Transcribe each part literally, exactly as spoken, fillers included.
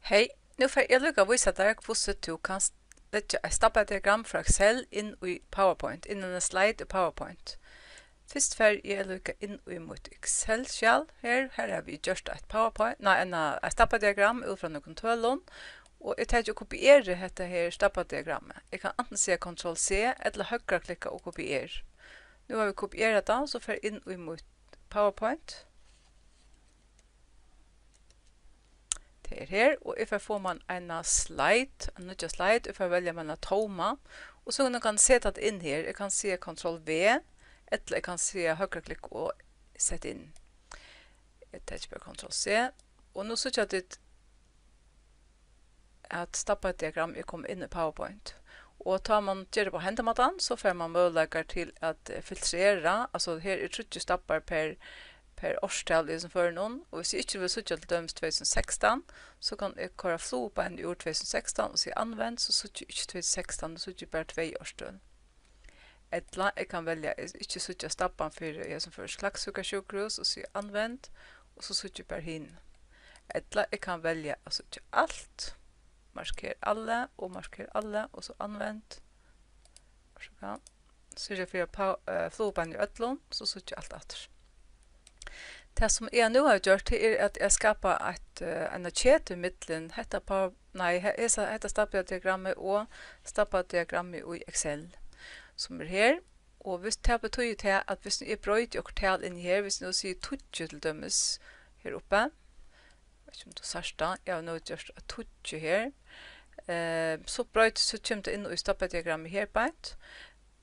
Hey, nú fari eg líka at vísa tær, hvussu tú kanst leggja eitt stabbadiagram frá Excel inn í PowerPoint, inn í eina slide í PowerPoint. Fyrst fari eg líka inn í mítt Excel-skjal her. Her havi eg gjørt eitt PowerPoint, nei, eina, eitt stabbadiagram út frá nøkrum tølum, og eg taki og kopieri hetta her stabbadiagrammið. Eg kann antin siga Ctrl C ella høgraklikka og kopier. Nú havi eg kopierað tað, so fari eg inn í mítt PowerPoint. Tað er her, og eg fari at fáa mær eina slide, eina nýggja slide, eg fari at velja mær eina tóma, og so kann eg seta tað inn her. Eg kann siga Ctrl V, ella eg kann siga høgraklikk og seta inn. Eg taki bara Ctrl C, og nú síggja tit, at stabbadiagram er komið inn í PowerPoint. Og tá mann ger tað á hendan mátan, so fær mann møguleikar til at, eh, filtrera. Altso, her er tríggir stabbar per, per árstal í hesum førinum. Og hvis eg ikki vil síggja til dømis tvey túsund og sekstan, so kann eg koyra flugubeinið úr tvey túsund og sekstan og siga anvend, so síggi eg ikki tvey túsund og sekstan, eg síggi bara tvey árstøl. Ella eg kann velja at ikki síggja stabban fyri í hesum føroyska Klaksvíkar sjúkrahús og siga anvend, og so síggi eg bara hini. Ella eg kann velja at síggja alt, marker alle og marker alle, og so anvend. Orsaka. Syrja fyri at pá-, eh, flugubeinið í øllum, so síggi eg alt aftur. Tað, sum eg nú havi gjørt, tað er, at eg skapa eitt, eh, eina ketu millum hetta pá-, nei, he-, hesa, hetta stabbadiagrammið og stabbadiagrammið í Excel, sum er her. Og hvis, tað betýðir tað, at hvis eg broyti okkurt tal inn her, hvis eg nú sigi tíggju til dømis her uppi, veit ikki, um tú sært tað, eg havi nú gjørt eitt tíggju her, eh, so broytist, so kemur tað inn í stabbadiagrammið her beint,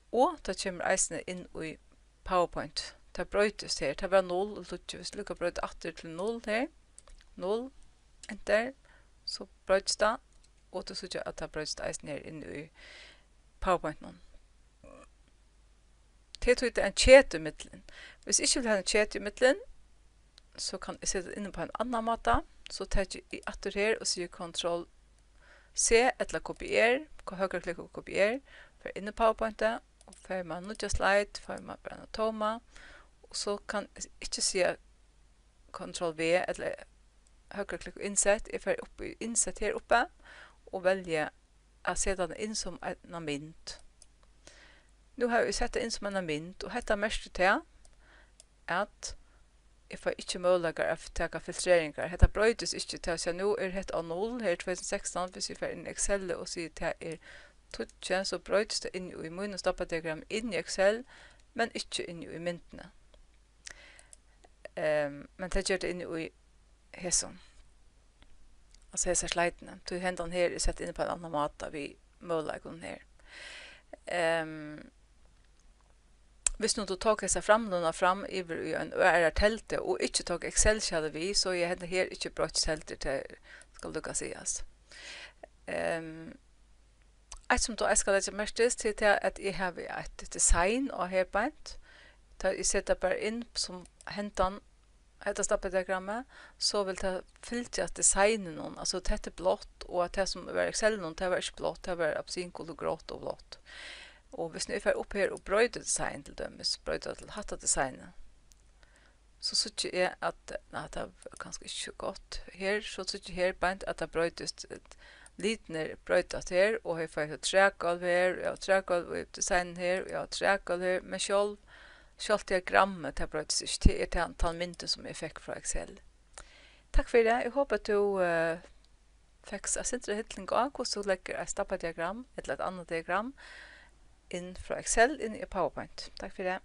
og tað kemur eisini inn í PowerPoint. Tað broytist her. Tað var null og tíggju. Hvis tú líka broytir aftur til null her, null, enter, so broytist tað, og tú síggja, at tað broytist eisini her inni í PowerPointinum. Tað er tí, tað er ein ketu ímillum. Hvis eg ikki vil hava eina ketu ímillum, so kann eg seta tað inn á ein annan máta. So taki eg aftur her og sigi Ctrl C ella kopier, høgraklikk og kopier, fari inn í PowerPointið, og fari mær nýggja slide, fari mær bara eina tóma, og so kann eg ikki siga Ctrl V ella høgraklikk og innsett, eg fari upp í innsett her uppi og velji at seta tað inn sum eina mynd. Nú havi eg sett tað inn sum eina mynd, og hetta merkir tað, at eg fái ikki møguleikar at taka filtreringar. Hetta broytist ikki, tað vil siga, nú er hetta á null, her er tvey túsund og sekstan, hvis eg fari inn í Excel og sigi, tað er tíggju, so broytist tað inn í mínum stabbadiagram, inn í Excel, men ikki inn í myndini. Ehm, men tað ger tað inn í hesum. Altso hesar slidernar. Tí hendan her er sett inn á ein annan máta við møguleikunum her. Ehm, hvis nú tú tók hesa framløguna fram yvir í ein aðra teldu og ikki tók Excel-skjalið við, so er henda her ikki broytt heldur, tað skal líka sigast. Ehm, Eitt, sum tú eisini skal leggja merki til, tað er, at eg havi eitt design á her beint. Tá eg seti bara inn sum hendan, hetta stabbadiagrammið, so vil tað fylgja designinum. Altso, hetta er blátt, og at tað, sum var í Excel-inum, tað var ikki blátt, tað var appilsingult og grátt og blátt. Og hvis nú eg fari upp her og broyti design til dømis, broyti til hatta designið, so síggi eg, at, nei, tað var kanska ikki so gott. Her, so síggi eg her beint, at tað broytist, at litirnir broytast her, og her fái eg trægólv her, og eg havi trægólv í design her, og eg havi trægólv her, men sjálv, sjálvt diagrammið, tað broytist ikki. Tað er tann, tann myndin, sum eg fekk frá Excel. Takk fyri. Eg hopi, at tú, eh, fekst eitt sindur av hilling á, hvussu tú leggur eitt stabbadiagram ella eitt annað diagram inn frá Excel inn í PowerPoint. Takk fyri.